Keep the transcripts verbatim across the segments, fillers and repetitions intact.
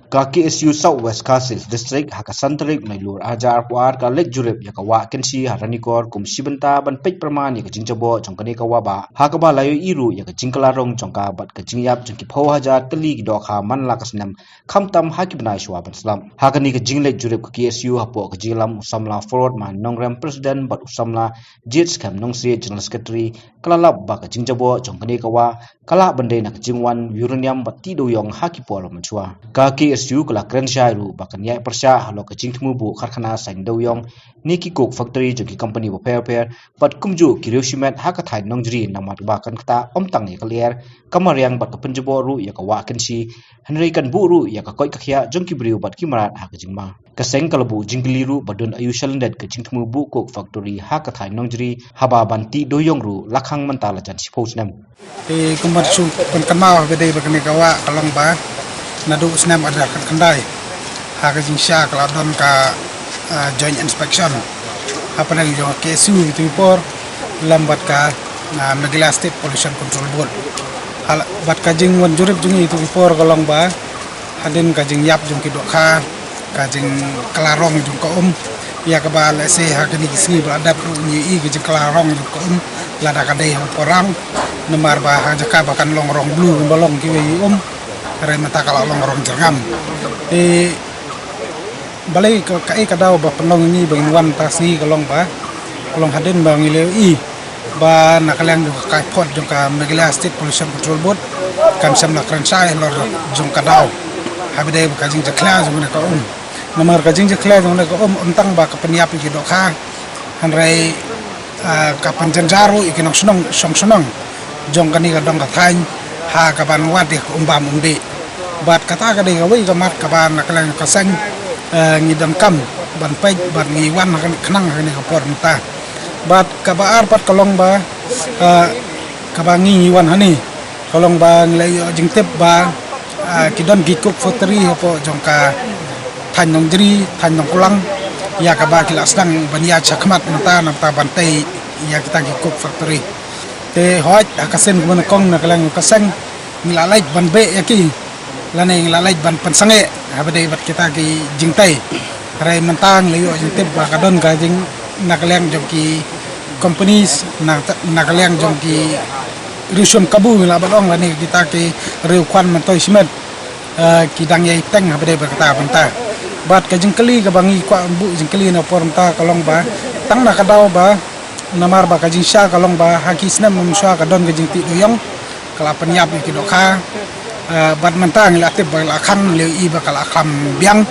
Ka K S U South West Khasi Hills District ha ka san tarik Nailur ar hajar arphew ar ka leit jurip ïa ka wah Kynshi ha Ranikor kum shi bynta ban peit pyrman ïa ka jingjaboh jong kane ka wah bah, ha kaba la ïohi ruh ïa ka jingkylla rong jong ka bad ka jingïap jong ki phew hajar tylli ki dohkha man la ka snem, khamtam ha ki bnai shuwa ban slap. Ha kane ka jingleit jurip ka K S U hapoh ka jingïalam u samla Forward Man Nongrem, President, bad u samla Jied Skhem Nongsiej, General Secretary, ka la lap ba ka jingjaboh jong kane ka wah ka lah ban dei na ka jingwan uranium bad tih dewïong ha ki por mynshuwa. Ka K S U ka la kren shai ruh ba kan ïai pyrshah halor ka jingthmu buh karkhana saiñ dewïong ne ki coke factory jong ki company bapher bapher bad kumjuh ki riew shimet ha ka thaiñ Nongjri, namar ba kan ktah ym tang ïa ka lyer, ka mariang bad ka pynjaboh ruh ïa ka wah Kynshi, hynrei kan buh ruh ïa ka koit ka khiah jong ki briew bad ki mrad ha ka jingma. Ka seng ka la buh jingkylli ruh ba don aïu shalyndet ka jingthmu buh coke factory ha ka thaiñ Nongjri, haba ban tih dewïong ruh la khang mynta la jan shiphew snem. Te kumba shu pynkynmaw haba dei ba kane ka wah ka long ba naduh u snem ar hajar khatkhyndai ha ka jingshisha ka la don ka, ah, joint inspection hapdeng jong ka K S U ha kito ki por lem bad ka, ah, Meghalaya State Pollution Control Board. Hala bad ka jingwan jurip jong ngi ha kito ki por ka long ba hadien ka jingïap jong ki dohkha, ka jingkylla rong jong ka um, ïa kaba lehse ha kine ki sngi ba la dep ruh ngi ïohi ka jingkylla rong jong ka um, lada ka dei ha u Prah, namar ba ha jaka ba kan long rong blue kumba long kiwei ki um, hynrei mynta ka la long rong jyrngam. Te balei ka, kaei ka daw ba pynlong ïa ngi ba ngin wan mynta ka sngi ka long ba, ka long hadien ba ngi la ïohi ba na ka liang jong ka kaipot jong ka Meghalaya State Pollution Control Board kan shym la kren shai halor jong ka daw haba dei ba ka jingjakhlia jong kane ka um. Namar ka jingjakhlia jong kane ka um ym tang ba ka pynïap ïa ki dohkha, hynrei, ah, ka pynjynjar ruh ïa ki nongshong shnong jong kane ka dong ka thaiñ ha kaban wad ïa ka um bam um dih. Bad kata ka dei kawei ka mat kaba na ka liang ka seng, eh, ngi donkam ban peit bad ngi wan ha kane, khnang ha kane ka por mynta. Bad kaba ar pat ka long ba, eh, kaba ngi, ngi wan hangne ka long ba ngi la ïoh jingtip ba, ah, ki don ki coke factory hapoh jong ka thaiñ Nongjri, thaiñ Nongkulang, ïa kaba ki la sdang ban ïaid shakhmat mynta, na bynta ban tei ïa kita ki coke factory. Te hooid ha ka sien kaba nyngkong na ka liang ka seng ngi la leit ban beh ïa ki, lane ngi la leit ban pynsangeh haba dei bad kita ki jingtei. Hynrei mynta ngi la ïoh jingtip ba ka don ka jing, na ka liang jong ki companies, na, na ka liang jong ki riew shim kabu ngi lah ban ong, lane kita ki riew khwan myntoi shimet, eh, ki dang ïai teng haba dei bad kata ka bynta. Bad ka jingkylli kaba ngi kwah buh jingkylli na ka por mynta ka long ba tang na ka daw ba, namar ba ka jingshisha ka long ba ha ki snem mynshuwa ka don ka jingtih dewïong, ka la pynïap ïa ki dohkha. Eh, bad mynta ngi la tip ba la khang, ngi la ïohi ba ka la kham biang.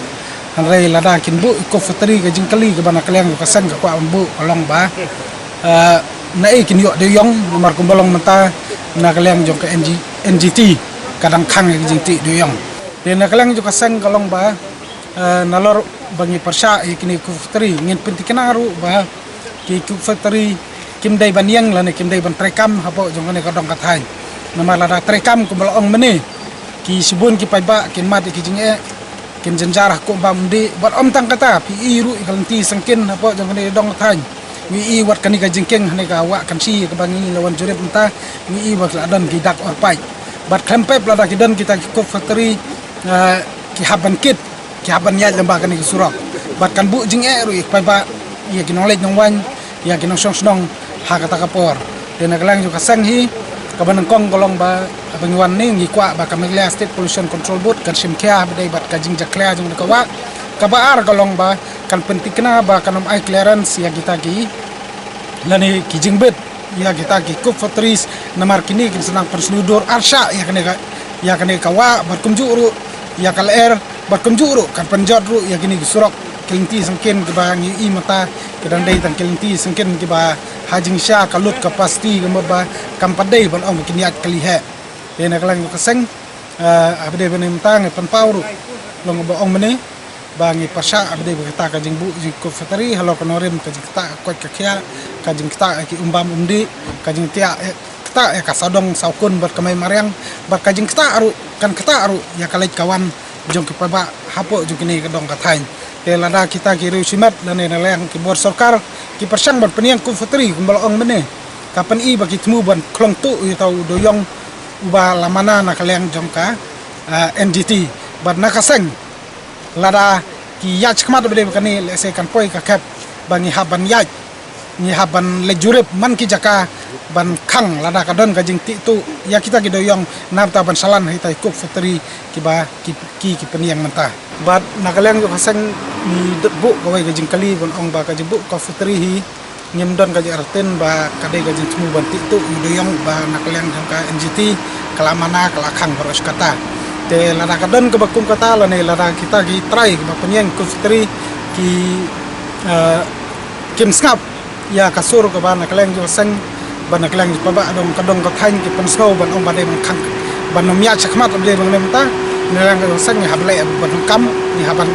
Hynrei lada kin buh ïa ki coke factory, ka jingkylli kaba na ka liang ka seng ka kwah ban buh ka long ba, eh, naei kin ïoh dewïong, namar kumba long mynta na ka liang jong ka N G, N G T ka dang khang ïa ka jingtih dewïong. Te na ka liang jong ka seng ka long ba, eh, nalor ba ngi pyrshah ïa kine ki coke factory ngin pyntikna ruh ba ki coke factory kim dei ban ïeng lane kim dei ban treikam hapoh jong kane ka dong ka thaiñ. Namar lada treikam kumba la ong mynne, ki shibun ki paidbah kin mad ïa ki jingeh, kin jynjar ha ka um bam um dih. Bad ym tang kata, phi i ruh ïa ka lynti syngkien hapoh jong kane ka dong ka thaiñ. Ngi i wat kane ka jingkieng hangne ka wah Kynshi kaba ngi la wan jurip mynta, ngi i ba ki la don ki dak orpait. Bad khlem pep lada ki don kita ki coke factory, eh, ki hap ban kit, ki hap ban ïaid lyngba kane ka surok. Bad kan buh jingeh ruh ïa ki paidbah, ïa ki nongleit nongwan, ïa ki nongshong shnong ha kata ka por. Te na ka liang jong ka seng hi, kaba nyngkong ka long ba, haba ngi wan hangne ngi kwah ba ka Meghalaya State Pollution Control Board kan shim khia haba dei bad ka jingjakhlia jong kane ka wah. Kaba ar ka long ba kan pyntikna ba kan ym ai clearance ïa kita ki, lane ki jingbit ïa kita ki coke factories, namar kine kin sa nang pynshlur arshah ïa kane ka, ïa kane ka wah, bad kumjuh ruh ïa ka lyer, bad kumjuh ruh kan pynjot ruh ïa kine ki surok, ki lynti syngkien kiba ngi i mynta ki dang dei tang ki lynti syngkien kiba ha jingshisha ka lut capacity, kumba ba kam pat dei ban ong ba kin ïaid kali heh. Te na ka liang ka seng, eh, haba dei ba mynta ngi pynpaw ruh, long ba ong mynne ba ngi pyrshah haba dei ba kata ka jingbuh jong ki coke factory halor ka nongrim, ka jingktah ka koit ka khiah, ka jingktah ïa ki um bam um dih, ka jingktah ïa, ktah ïa ka sawdong sawkun bad ka mei mariang, bad ka jingktah ruh, kan ktah ruh ïa ka leit ka wan jong ki paidbah hapoh jong kine ka dong ka thaiñ. Te lada kita ki riew shimet lane na liang ki bor sorkar ki pyrshang ban pynïeng coke factory kumba la ong mynne, ka pyni ba ki thmu ban khlong tuh ïa uta u dewïong uba la mana na ka liang jong ka, eh, N G T. Bad na ka seng Lada ki ïaid shakhmat ba dei ba kane, lehse kan poi ka khep ba ngi hap ban ïaid, ngi hap ban leit jurip man ki jaka ban khang lada ka don ka jingtih tuh ïa kita ki dewïong, namar ta ban shalan ha ita i Coke Factory kiba ki, ki, ki pynïeng mynta. Bad na ka liang jong ka seng ngi dep buh kawei ka jingkylli ban ong ba ka jingbuh ka factory hi ngim don ka jingïarap ba ka dei ka jingthmu ban tih tuh ïa u dewïong ba na ka liang jong ka N G T ka la mana ka la khang baroh shi katta. Te lada ka don kaba kum kata lane lada kita ki trai kaba pynïeng Coke Factory ki, eh, kim sngap ïa ka sur kaba na ka liang jong ka seng, ba na ka liang jong ka ba dong ka dong ka thaiñ ki pynsngew ban ong ba dei ban khang, ban ym ïaid shakhmat ba dei ban ym ta, na ka liang jong ka seng ngi hap leh ban kam, ngi hap ban,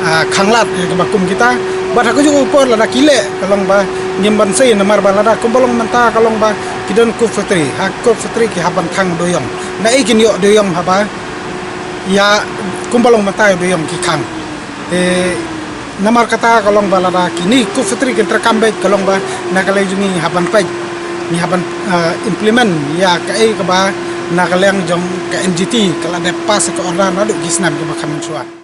ah, khang lad ïa kaba kum kita. Bad ha kajuh ka por lada ki leh ka long ba ngim banse namar ba lada kumba long mynta ka long ba ki don Coke Factory, ha Coke Factory ki hap ban khang dewïong. Naei kin ïoh dewïong haba ïa kumba long mynta ïa dewïong ki khang. Te namar kata ka long ba lada kine Coke Factory kin treikam beit ka long ba na ka liang jong ngi hap ban peit, ngi hap ban, ah, implement ïa kaei kaba na ka liang jong ka N G T ka la dep pass ka order naduh ki snem kiba kham mynshuwa.